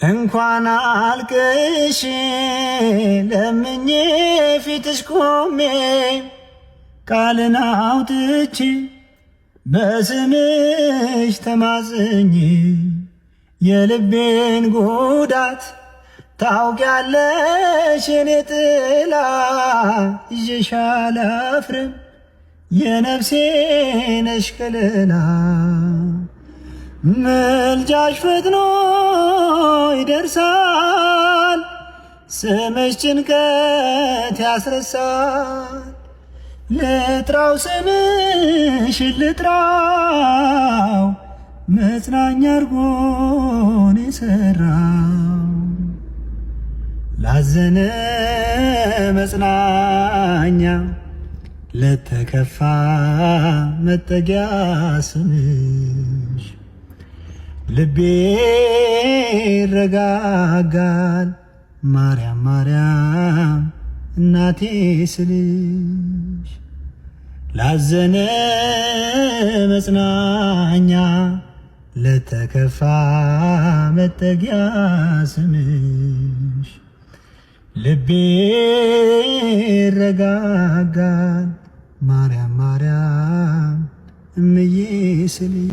እንኳን አልቅሽ ለምኜ ፊትሽ ቆሜ ቃልን አውጥቼ በስምሽ ተማጽኜ የልቤን ጉዳት ታውቂያለሽ የኔ ጥላ ይዤሽ አላፍርም የነፍሴ ነሽ ከለላ ምልጃሽ ፈጥኖ ይደርሳል፣ ስምሽ ጭንቀት ያስረሳል። ልጥራው ስምሽ ልጥራው መጽናኛ አርጎን የሰራው ላዘነ መጽናኛ ለተከፋ መጠጊያ ስምሽ ልቤ ይረጋጋል። ማርያም ማርያም እናቴ ስልሽ ላዘነ መጽናኛ ለተከፋ መጠጊያ ስምሽ ልቤ ይረጋጋል። ማርያም ማርያም እምዬ ስልሽ።